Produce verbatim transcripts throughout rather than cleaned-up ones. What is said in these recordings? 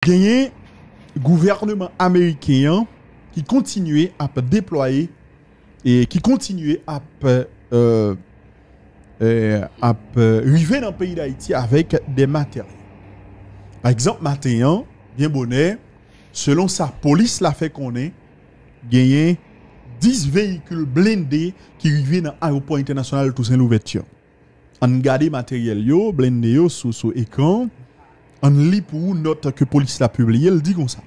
Genyen gouvènman ameriken an ki kontinye ap deplwaye e ki kontinye ap, euh, euh, ap, euh, rive nan peyi Dayiti avèk de materyèl. Pa egzanp, maten an, byen bonè, selon sa polis la fè konnen, genyen dis veyikil blende ki rive nan ayewopò entènasyonal Tousen Louvèti. Ann gade materyèl yo, blende yo sou, sou ekran. Ann li pou ou nòt ke polis la pibliye, l di konsa.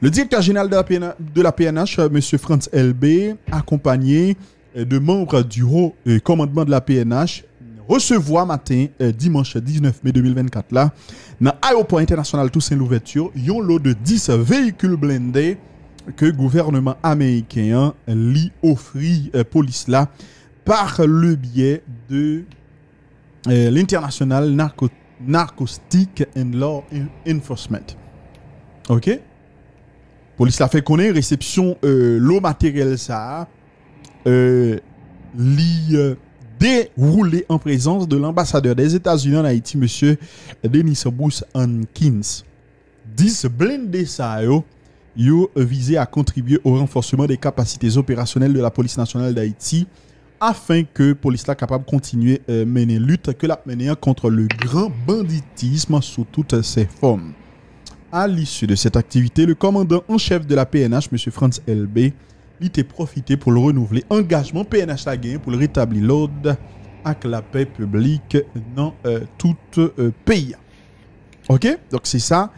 Le directeur général de la P N H, de la P N H, euh, Monsieur Frantz Elbé, accompagné, euh, de membres du haut, euh, commandement de la P N H, resevwa maten, euh, dimanch diznèf me de mil vennkat la, nan ayewopò entènasyonal Tousen Louvèti, yon lo de dis veyikil blende ke gouvènman ameriken an li ofri, euh, polis la par le biais de, euh, l'International Narco-, Narcotic and Law En-, Enforcement. Ok? Polis la fè konnen resepsyon, euh, lo materyèl sa a, euh, li, euh, dewoule an prezans de l'ambassadeur des États-Unis en Haïti, Monsieur Denis Bruce Hankins. Dis blende sa yo, yo vize a kontribye au renforcement des capacités opérationnelles de la Police Nationale d'Haïti, afin ke polis la kapab kontinye, euh, mennen lit ke l ap mennen an contre le grand banditisme sous toutes ses formes. À l'issue de cette activité, le commandant en chef de la P N H, Monsieur Frantz Elbé, li te pwofite pou l renouvle angajman P N H la genyen pou l retabli lòd ak lapè piblik nan, euh, tout, euh, peyi a. Ok? Donk, se sa,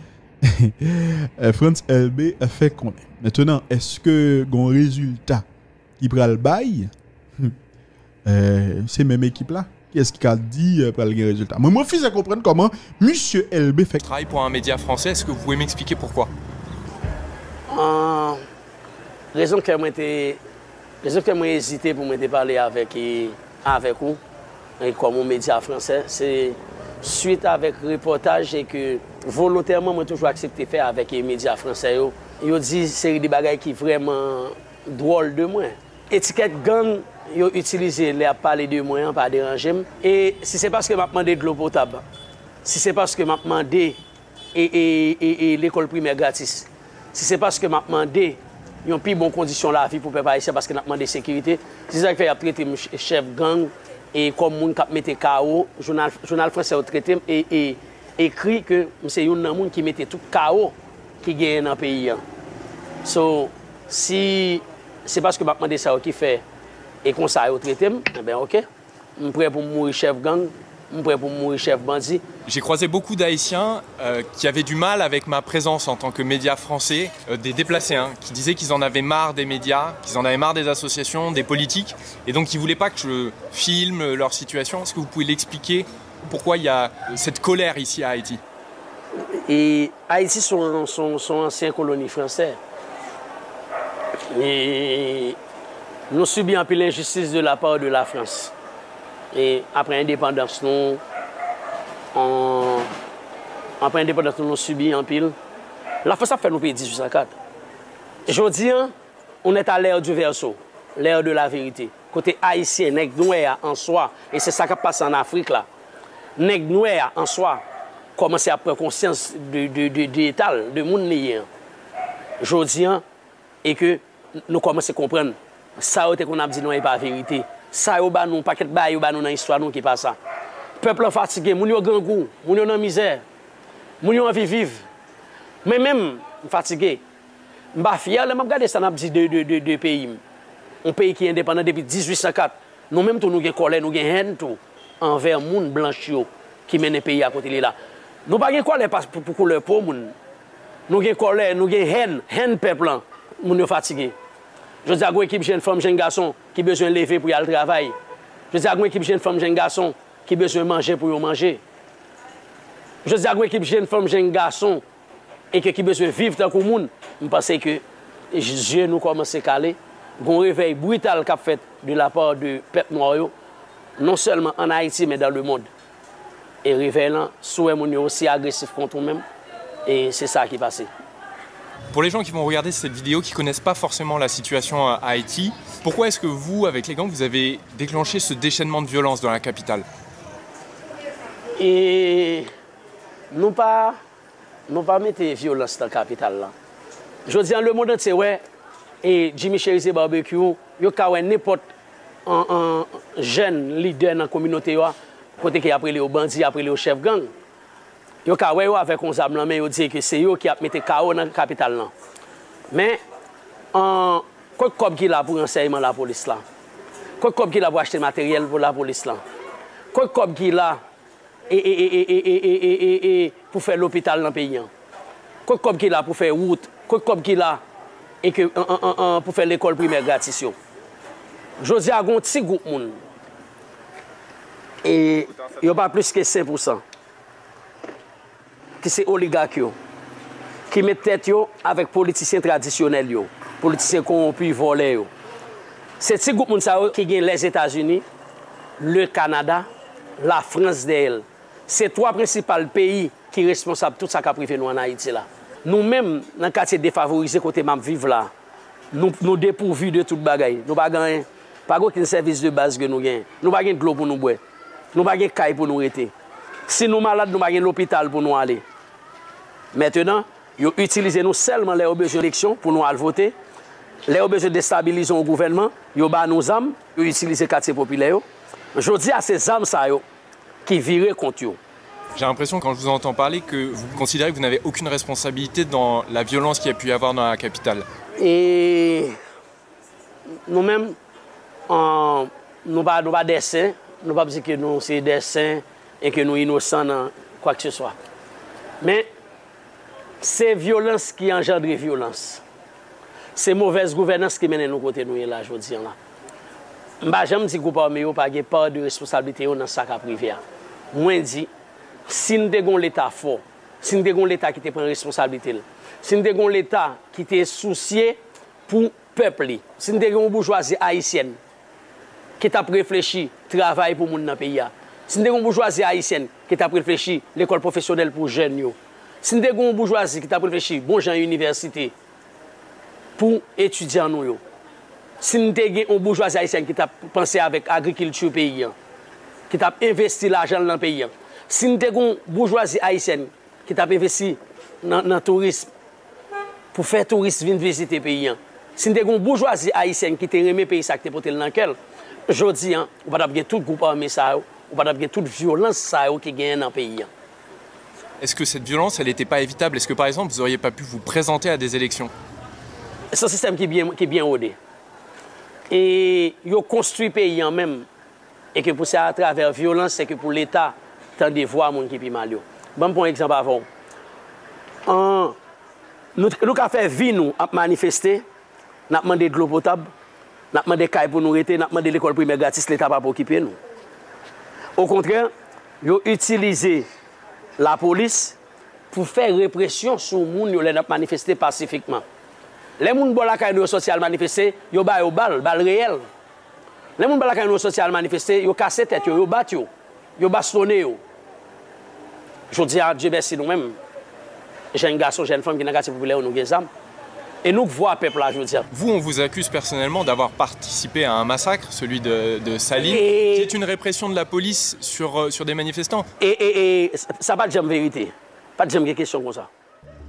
euh, Frantz Elbé fè konnen. Mentenan, èske gon rezilta ki pral bay? Euh, se menm ekip la. Kiyès ki ka di, euh, pral gen rezilta? Mwen, mwen refize konprann kòman Misye Elbé fè. Travaille pour un média français, est-ce que vous pouvez m'expliquer pourquoi? An, rezon k fè mwen te, rezon k fè mwen ezite pou mwen te pale avèk, e, avèk ou, e, kòm yon medya fransè, se swit avèk repòtaj e ke volontèman mwen toujou aksepte fè avèk, e, medya fransè yo. Yo di seri de bagay ki vrèman dwòl de mwen. Etikèt gang yo itilize lè y ap pale de mwen an pa deranje m. E si se paske m ap mande dlo potab, si se paske m ap mande e, e, e, e lekòl primè gratis, si se paske m ap mande yon pi bon kondisyon lavi pou pèp ayisyen, paske n ap mande sekirite, se sa k fè y ap trete m ch-, chèf gang, e kòm moun k ap mete kawo, jounal, jounal fransè yo trete m e, e ekri ke m se youn nan moun ki mete tout kawo ki genyen nan peyi an. So, si se paske m ap mande sa yo ki fè e konsa yo trete m, enben, oke. M prè pou m mouri chèf gang, m prè pou m mouri chèf bandi. J'ai croisé beaucoup d'Haïtiens, euh, qui avaient du mal avec ma présence en tant que média français, euh, des déplacés, hein, qui disaient qu'ils en avaient marre des médias, qu'ils en avaient marre des associations, des politiques, et donc qui voulaient pas que je filme leur situation. Est-ce que vous pouvez l'expliquer, pourquoi il y a cette colère ici à Haïti? E Ayiti se yon, se yon, se yon ansyen koloni fransè. E nou sibi anpil enjistis de la part de la France. E apre endepandans nou, an, apre endepandans nou, nou sibi anpil. Lafrans ap fè nou peye dizuit san kat. Jodi an, on est à l'ère du Verseau, l'ère de la vérité. Kote Ayisyen, nèg nwè a an swa, e se sa k ap pase ann Afrik la. Nèg nwè a an swa kòmanse ap pran konsyans de, de, de, de eta l, de moun li ye an. Jodi an, e ke nou kòmanse konprann sa yo te konn ap di nou an, e pa verite. Sa yo ba nou, pakèt bagay yo ba nou nan istwa nou ki pa sa. Pèp lan fatige, moun yo grangou, moun yo nan mizè, moun yo anvi viv. Mwen menm, m fatige. M pa fyè lè m ap gade sa n ap di de, de, de, de peyi m. Yon peyi ki endepandan depi dizuit san kat. Nou menm tou, nou gen kòlè, nou gen hèn tou anvè moun blanch yo ki mennen peyi a kote li la. Nou pa gen kòlè pa, pou, pou koulè po moun. Nou gen kòlè, nou gen hèn, hèn pèp lan. Moun yo fatige. Jodi a, gon ekip jenn fanm, jenn gason ki bezwen leve pou y al travay. Jodi a, gon ekip jenn fanm, jenn gason ki bezwen manje pou yo manje. Jodi a, gon ekip jenn fanm, jenn gason e ke ki bezwen viv tankou moun. M panse ke zye nou kòmanse kale. Gon revèy brital k ap fèt de la part de pèp nwa yo, non sèlman ann Ayiti, men dans le monde. E revèy lan, si w wè moun yo osi agresif kont ou menm, e se sa ki pase. Pour les gens qui vont regarder cette vidéo, qui connaissent pas forcément la situation à Haïti, pourquoi est-ce que vous, avec les gangs, vous avez déclenché ce déchaînement de violence dans la capitale? E nou pa, Nou pa mete vyolans nan kapital la. Jodi a, lemonn antye wè, e Jimmy Chérizier Barbecue, yo ka wè nenpòt an, an, jèn lidè nan kominote yo a, kote ke y ap rele yo bandi, y ap rele yo chèf gang. Yo ka wè yo avèk yon zam nan men yo, di ke se yo ki ap mete kawo nan kapital lan. Men, an, kot kòb ki la pou ransèyman lapolis la? Kot kòb ki la pou achte materyèl pou lapolis la? Kot kòb ki la e, e, e, e, e, e, e, e, e, pou fè lopital nan peyi an? Kot kòb ki la pou fè wout? Kot kòb ki la e ke, an, an, an, an, pou fè lekòl primè gratis yo? Jodi a, gen yon ti gwoup moun, e yo pa plis ke senk pousan, ki se oligak yo, ki met tèt yo avèk politisyen tradisyonèl yo, politisyen kowonpi, vòlè yo. Se ti gwoup moun sa yo ki gen Lèzetazini, le Kanada, Lafrans dèyè l. Se twa prensipal peyi ki responsab tout sa k ap rive nou ann Ayiti la. Nou menm, nan katye defavorize kote m ap viv la, nou, nou depouvi de tout bagay. Nou pa gen anyen. Pa gen okenn sèvis de baz ke nou genyen. Nou pa gen dlo pou nou bwè. Nou pa gen kay pou nou rete. Si nou malad, nou pa gen lopital pou nou ale. Mentenan, yo itilize nou sèlman lè yo bezwen eleksyon pou nou al vote. Lè yo bezwen destabilize yon gouvènman, yo ba nou zam, yo itilize katye popilè yo. Jodi a, se zam sa yo ki vire kont yo. J'ai l'impression, quand je vous entends parler, que vous considérez que vous n'avez aucune responsabilité dans la violence qu'il y a pu y avoir dans la capitale. E nou menm, an, nou pa, nou pa dè sen, nou p ap di ke nou se dè sen e ke nou inosan nan kwakeseswa. Men, se vyolans ki anjandre vyolans. Se movèz gouvènans ki mennen nou kote nou ye la jodi an la. M pa janm di gwoup ame yo pa gen pa de responsablite yo nan sa k ap rive a. Mwen di, si n te gen yon Leta fò, si n te gen yon Leta ki te pran responsablite l, si n te gen yon Leta ki te sousye pou pèp li, si n te gen yon boujwazi ayisyèn ki t ap reflechi travay pou moun nan peyi a, si n te gen yon boujwazi ayisyèn ki t ap reflechi lekòl pwofesyonèl pou jèn yo, si n te gen yon boujwazi ki t ap reflechi bon jan inivèsite pou etidyan nou yo, si n te gen yon boujwazi ayisyèn ki t ap panse avèk agrikilti peyi an, ki t ap envesti lajan l nan peyi an, si n te gen yon boujwazi ayisyèn ki t ap envesti nan, nan tourism, pou fè touris vin vizite peyi an. Si n te gen yon boujwazi ayisyèn ki te renmen peyi sa, ki te pote l nan kè l, jodi an, ou pa t ap gen tout gwoup ame sa yo, ou pa t ap gen tout vyolans sa yo ki genyen nan peyi an. Est-ce que cette violence, elle n'était pas évitable? Est-ce que, par exemple, vous auriez pas pu vous présenter à des élections? Se yon sistèm ki byen, ki byen wode. E yo konstwi peyi an menm. E ke pou se atravè vyolans, se ke pou Leta tande vwa moun ki pi mal yo. Ban m pran yon egzanp avè w. An, nou, nou ka fè vi nou ap manifeste, n ap mande dlo potab, n ap mande kay pou nou rete, n ap mande lekòl primè gratis, Leta p ap okipe nou. Okontrè, yo itilize lapolis pou fè represyon sou moun yo lè n ap manifeste pasifikman. Lè moun bò lakay nou yo sòti al manifeste, yo ba yo bal, bal reyèl. Lè moun bò lakay nou yo sòti al manifeste, yo kase tèt yo, yo bat yo, yo bastonnen yo. Jodi a, Dye mèsi, nou menm, jèn gason, jèn fanm ki nan katye popilè yo, nou gen zam. E nou k vwa pèp la jodi a. Vous, on vous accuse personnellement d'avoir participé à un massacre, celui de, de Saline, qui est une répression de la police sur, euh, sur des manifestants. E, e, e, sa pa t janm verite. Pa t janm gen kesyon konsa.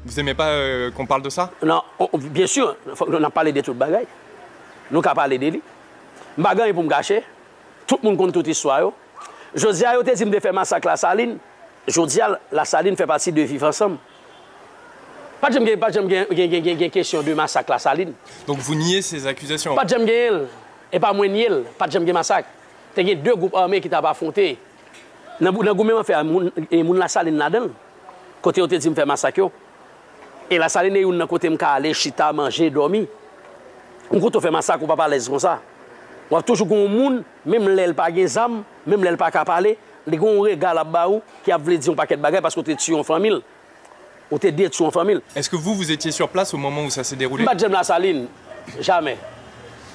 Vous aimez pas, euh, qu'on parle de ça? Non, on, on, byen si, fòk nou, n ap pale de tout bagay. Nou ka pale de li. M pa gen anyen pou m kache. Tout moun konn tout istwa yo. Jodi a, yo te di m te fè masak Lasalin. Jodi a, Lasalin fè pati de Viv Ansanm. Pa t janm gen, pa t janm gen, gen, gen, gen, gen kesyon de masak Lasalin. Donc vous niez ces accusations? Pa t janm genyen l. E pa mwen niye l. Pa t janm gen masak. Te gen de gwoup ame ki t ap afwonte. Nan, nan goumen m ap fè a, moun, e moun Lasalin ladan l. Kote yo te di m fè masak yo. E Lasalin e youn nan kote m ka ale, chita, manje, dòmi. M kote w fè masak, ou p ap alèz konsa. W ap toujou gen yon moun, menm lè l pa gen zam, menm lè l pa ka pale, li gen yon rega l ap ba ou, ki ap vle di yon pakèt bagay paske w te tiye yon fanmi l. Ou te detwi yon fanmi l. Est-ce que vous, vous étiez sur place au moment où ça s'est déroulé? M pa t janm Lasalin. Jamè.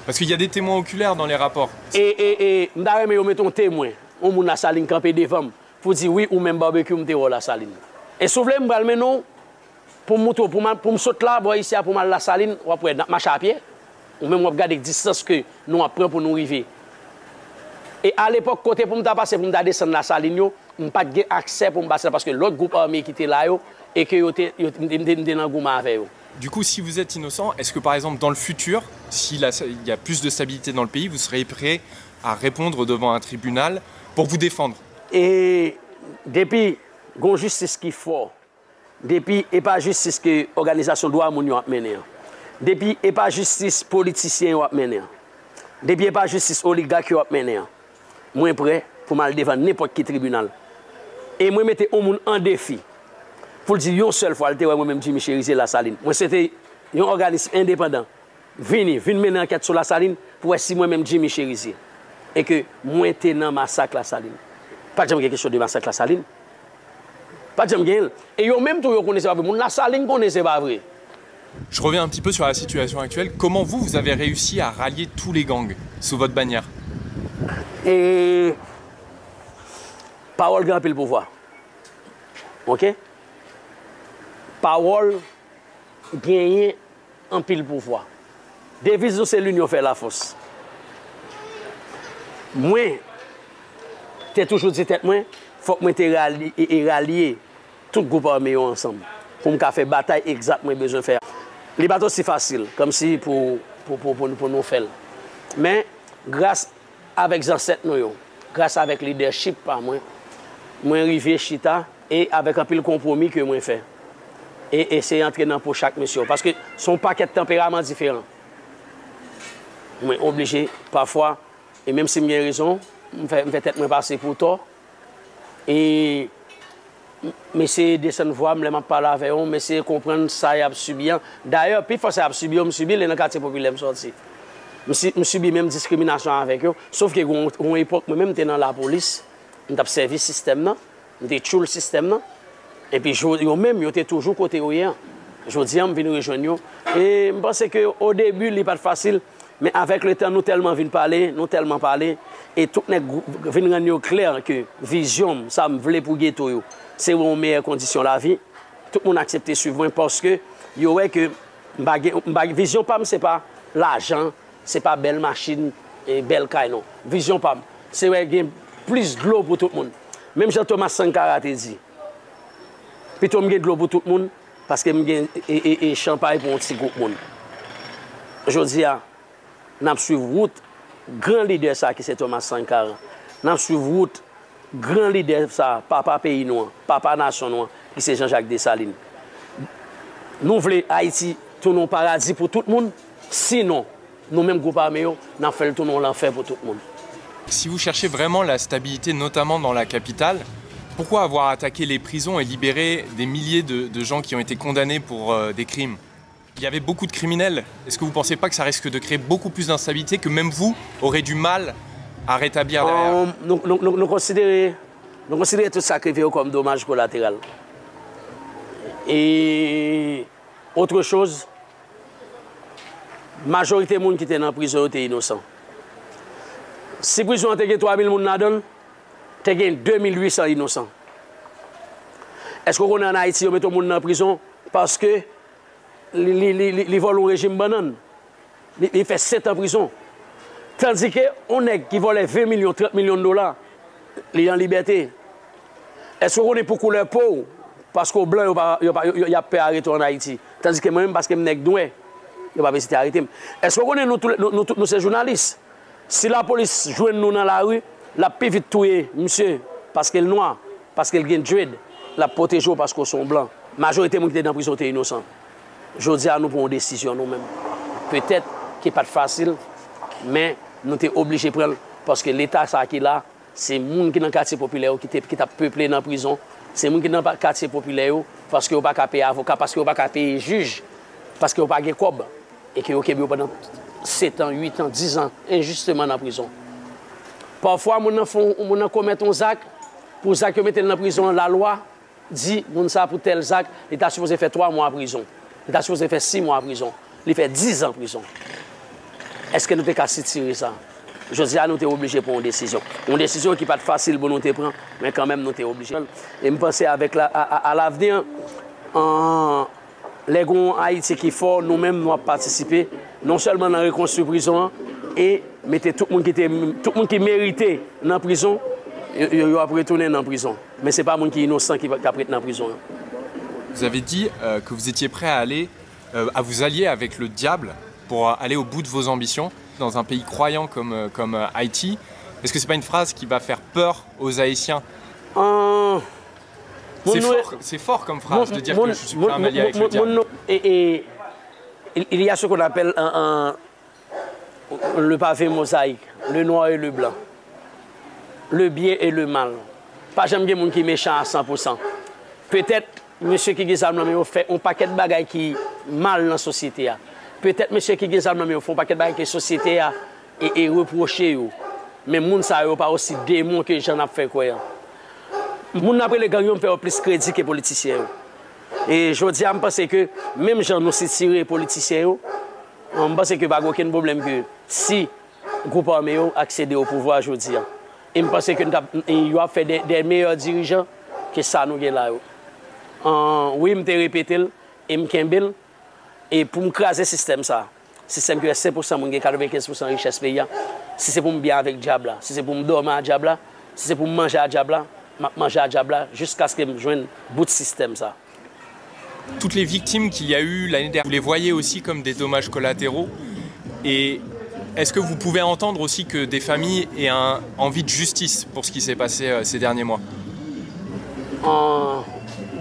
Parce qu'il y a des témoins oculaires dans les rapports. E, e, e, m ta renmen yo mete yon temwen, yon moun Lasalin kanpe devan m, pou di, "Wi, ou menm Barbecue, m te wè w Lasalin." E si w vle, m pral mennen w pou m montre w, pou m al, pou m sot la, bò isi a, pou m al Lasalin, w ap wè, n ap mache a pye. Ou menm, w ap gade distans ke nou ap pran pou nou rive. E alepòk, kote pou m ta pase pou m ta desann Lasalin yo, m pa t gen aksè pou m pase la, paske lòt gwoup ame ki te la yo, e ke yo te, yo, m te, m te, m te nan goumen avè yo. Du coup, si vous êtes innocent, est-ce que par exemple dans le futur, si la- il y a plus de stabilité dans le pays, vous serez prêt à répondre devant un tribunal pour vous défendre? E depi gon jistis ki fò, depi e pa jistis ke òganizasyon dwa moun yo ap mennen an, depi e pa jistis politisyen yo ap mennen an, depi e pa jistis oligak yo ap mennen an, mwen prè pou m al devan nenpòt ki tribinal. E mwen mete yon moun an defi pou l di yon sèl fwa l te wè mwen menm Jimmy Chérizier Lasalin. Mwen swete yon òganis endepandan vini, vin mennen ankèt sou Lasalin pou wè si mwen menm Jimmy Chérizier e ke mwen te nan masak Lasalin. Pa t janm gen kesyon de masak Lasalin. Pa t janm gen l. E yo menm tou yo konnen se pa vre. Moun Lasalin konnen se pa vre. Je reviens un petit peu sur la situation actuelle. Comment vous, vous avez réussi à rallier tous les gangs sous votre bannière? E pawòl gen anpil pouvwa. Oke? Pawòl genyen anpil pouvwa. Deviz nou se l'union fait la force. Mwen te toujou di tèt mwen, fòk mwen te ralye, e, e ralye tout gwoup ame yo ansanm pou m ka fè batay egzat mwen bezwen fè a. Li pa t osi fasil, kòmsi pou, pou, pou, pou, pou nou fè l. Men, gras avèk zansèt nou yo, gras avèk lidèchip pa mwen, mwen rive chita e avèk anpil konpwomi ke mwen fè. E eseye antre nan po chak mesye yo. Paske se yon pakèt tanperaman diferan. Mwen oblije, pafwa, e menm si m gen rezon, m fè, m fè tèt mwen pase pou tò. E m eseye desann vwa m lè m ap pale avè yo, m eseye konprann sa y ap sibi an. Dayè, pifò sa y ap sibi yo, m sibi l e nan katye popilè m sòti. M si- m sibi menm diskriminasyon avèk yo, sof ke gon yon epòk, mwen menm, m te nan lapolis, m t ap sèvi sistèm nan, m te tchoul sistèm nan. Epi jo- yo menm, yo te toujou kote yo ye an. Jodi a, m vin rejwenn yo. E m panse ke o debi, li pa t fasil, men avèk letan, nou tèlman vin pale, nou tèlman pale, e tout nèg vin rann yo klè ke vizyon m, sa m vle pou geto yo, se yon meyè kondisyon lavi. Tout moun aksepte swiv mwen paske yo wè ke m pa gen, m pa- vizyon pa m, se pa lajan, se pa bèl machin, e bèl kay, non. Vizyon pa m, se wè gen plis dlo pou tout moun. Menm jan Thomas Sankara te di, pito m gen dlo pou tout moun, paske m gen e, e, e chanpay pou yon ti gwoup moun. Jodi a, n ap swiv wout gran lidè sa ki se Thomas Sankara. N ap swiv wout gran lidè sa, papa peyi nou an, papa nasyon nou an, ki se Jean Jacques Dessalines. Nou vle Ayiti tounen yon paradi pou tout moun, sinon, nou menm gwoup ame yo, n ap fè l tounen yon lanfè pou tout moun. Si vous cherchez vraiment la stabilité, notamment dans la capitale, pourquoi avoir attaqué les prisons et libéré des milliers de, de gens qui ont été condamnés pour euh, des crimes? Il y avait beaucoup de criminels. Est-ce que vous ne pensez pas que ça risque de créer beaucoup plus d'instabilité, que même vous aurez du mal à rétablir derrière? Um, nou, nou, nou, nou konsidere, nou konsidere tout sa k rive yo kòm domaj kolateral. E otre choz, majorite moun ki te nan prizon yo te inosan. Si prizon an te gen twa mil moun ladan l, te gen de mil uit san inosan. Èske w konnen ann Ayiti yo mete yon moun nan prizon paske li, li, li, li, li vòlè yon rejim bannann? Li, li fè sèt an prizon. Tandike yon nèg ki vòlè ven milyon, trant milyon dola, li an libète. Èske w konnen pou koulè po w, paske w blan, yo pa, yo pa, yo, yo, y ap pè arete w ann Ayiti? Tandike mwen menm, paske m nèg nwè, yo p ap ezite arete m. Èske w konnen nou tout, nou, nou tout nou se jounalis? Si lapolis jwenn nou nan lari, l ap pi vit touye misye, paske l nwa, paske l gen dread, l ap pwoteje w paske w se yon blan. Majorite moun ki te nan prizon te inosan. Jodi a, nou pran yon desizyon nou menm. Petèt ke pa t fasil, men nou te oblije pran l, paske leta sa a ki la, se moun ki nan katye popilè yo ki te, ki t ap peple nan prizon, se moun ki nan pa- katye popilè yo, paske yo pa ka peye avoka, paske yo pa ka peye jij, paske yo pa gen kòb, e ke yo kenbe yo pandan sèt an, uit an, diz an, enjisteman nan prizon. Pafwa, moun nan fè yon- moun nan komèt yon zak, pou zak yo mete l nan prizon an, lalwa di moun sa pou tèl zak, li ta sipoze fè twa mwa prizon. Li ta sipoze fè sis mwa prizon. Li fè diz an prizon. Èske nou te ka sitire sa? Jodi a, nou te oblije pran yon desizyon. Yon desizyon ki pa t fasil pou nou te pran, men kanmenm nou te oblije pran l. E m panse avèk la, a, a, alavni an, an, lè gen yon Ayiti ki fò, nou menm nou ap patisipe, non sèlman nan rekonstwi prizon an, e Mete tout moun ki te, tout moun ki merite nan prizon, yo, yo, yo ap retounen nan prizon. Men se pa moun ki inosan ki, k ap ret nan prizon an. Vous avez dit euh, que vous étiez prêt à aller, euh, à vous allier avec le diable pour aller au bout de vos ambitions dans un pays croyant comme, euh, comme euh, Haïti. Est-ce que c'est pas une phrase qui va faire peur aux Haïtiens? Euh, C'est moun nou- fort, c'est fort comme phrase de dire moun- que je suis prêt à m'allier avec le moun- diable. Moun nou- e- e- il, il y a ce qu'on appelle un, un, le pavé mosaïque, le noir et le blanc, le bien et le mal. Pa janm gen moun ki mechan a san pou san. Petèt, mesye ki gen zam nan men yo fè yon pakèt bagay ki mal nan sosyete a. Petèt, mesye ki gen zam nan men yo fè yon pakèt bagay ke sosyete a e, e repwoche yo. Men moun sa yo pa osi demon ke jan n ap fè kwè an. Moun n ap rele gang yo, m fè yo plis kredi ke politisyen yo. E jodi a, m panse ke menm jan nou sitire politisyen yo, m panse ke pa gen okenn pwoblèm ke si gwoup ame yo aksede o pouvwa jodi a. E m panse ke n t ap, e yo ap fè de, de meyè dirijan ke sa nou gen la yo. An, wi, m te repete l e m kenbe l. E pou m kraze sistèm sa, sistèm ki fè senk pou san moun gen katrevenkenz pou san richès peyi a, si se pou m byen avèk dyab la, si se pou m dòmi a dyab la, si se pou m manje a dyab la, m ap manje a dyab la jiskaske m jwenn bout sistèm sa. Toutes les victimes qu'il y a eu l'année dernière, vous les voyez aussi comme des dommages collatéraux. Et est-ce que vous pouvez entendre aussi que des familles aient un- envie de justice pour ce qui s'est passé euh, ces derniers mois? An,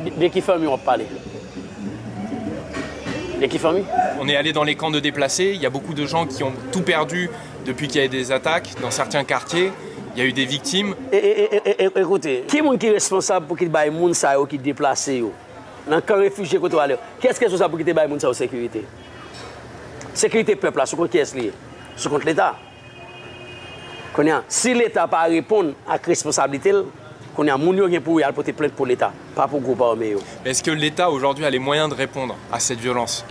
de, de ki fanmi w ap pale? De ki fanmi? On est allé dans les camps de déplacés. Il y a beaucoup de gens qui ont tout perdu depuis qu'il y a eu des attaques. Dans certains quartiers, il y a eu des victimes. E, e, e, e, e, ekoute, ki moun ki responsab pou ki bay moun sa yo ki deplase yo nan kan refijye kote w ale yo? Kiyès ki responsab pou ki te bay moun sa yo sekirite? Sekirite pèp la, sou kont kiyès li ye? Sou kont Leta. Kounye a, si Leta pa reponn ak responsablite l, kounye a, moun yo gen pou y al pote plent pou Leta, pa pou gwoup ame yo. Est-ce que l'État aujourd'hui a les moyens de répondre à cette violence?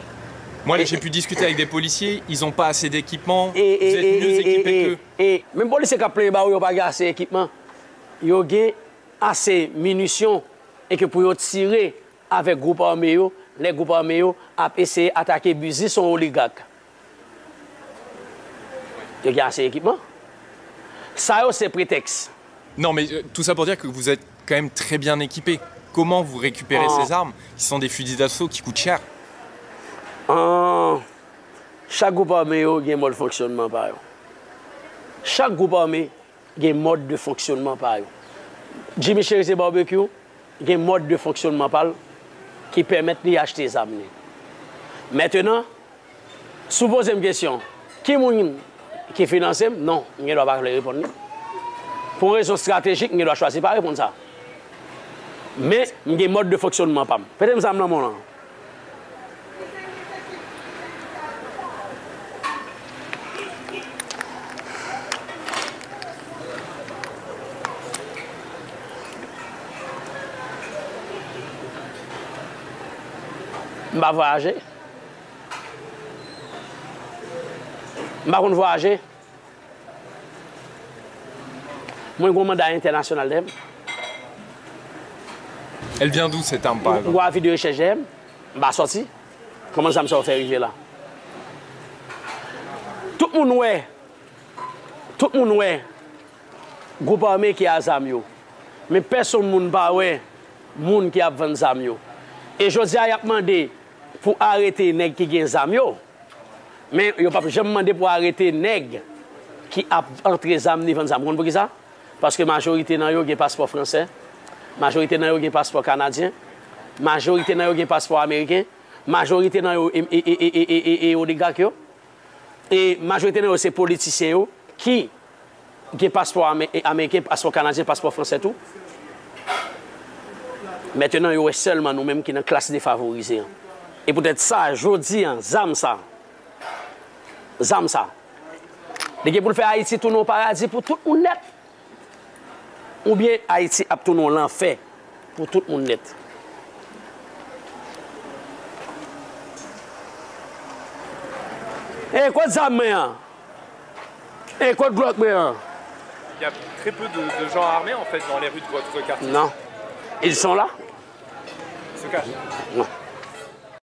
Moi, j'ai pu discuter avec des policiers, ils n'ont pas assez d'équipement, vous êtes mieux équipés qu'eux. E menm polisye k ap plenyen ba ou yo pa gen ase ekipman. Yo gen ase minisyon e ke pou yo tire avèk gwoup ame yo, lè gwoup ame yo ap eseye atake biznis yon oligak. Yo gen ase ekipman. Sa yo se pretèks. Non, mais euh, tout ça pour dire que vous êtes quand même très bien équipés. Comment vous récupérez ces armes, qui sont des fusils d'assaut qui coûtent cher? An, chak gwoup ame yo gen mòd fonksyònman pa yo. Chak gwoup ame gen mòd de fonksyònman pa yo. Jimmy Chérizier Barbecue gen mòd de fonksyònman pa l ki pèmèt li achte zam li. Mentenan, si w poze m kesyon, ki moun ki finanse m? Non, m gen dwa pa vle reponn li. Pou yon rezon estratejik, m gen dwa chwazi pa reponn sa. Men, m gen mòd de fonksyònman pa m. Prete m zam nan men w lan. M pa vwayaje. M pa konn vwayaje. Mwen gen yon manda entènasyonal dèyè m. Elle vient d'où cette arme, par exemple? Mwen gen avi de rechèch dèyè m. M pa sòti. Kòman zam sa yo fè rive la? Tout moun wè, tout moun wè gwoup ame ki a zam yo. Men pèsonn moun pa wè moun ki ap vann zam yo. E jodi a, y ap mande pou arete nèg ki gen zam yo. Men yo p ap janm mande pou arete nèg ki ap antre zam ni vann zam. Ou konn poukisa? Paske majorite nan yo gen paspò fransè, majorite nan yo gen paspò kanadyen, majorite nan yo gen paspò ameriken, majorite nan yo e, e, e oligak yo, e majorite nan yo se politisyen yo ki gen paspò ame- ameriken, paspò kanadyen, paspò fransè tou. Mentenan, yo wè sèlman nou menm ki nan klas defavorize an. E poutèt sa, jodi an, zam sa, zam sa, li gen pou l fè Ayiti tounen yon paradi pou tout moun nèt. Oubyen Ayiti ap tounen yon lanfè pou tout moun nèt. E kot zam mwen an? E kot glòk mwen an? Il y a très peu de, de gens armés en fait dans les rues de votre quartier. Non. Ils sont là. Ils se cachent. Non.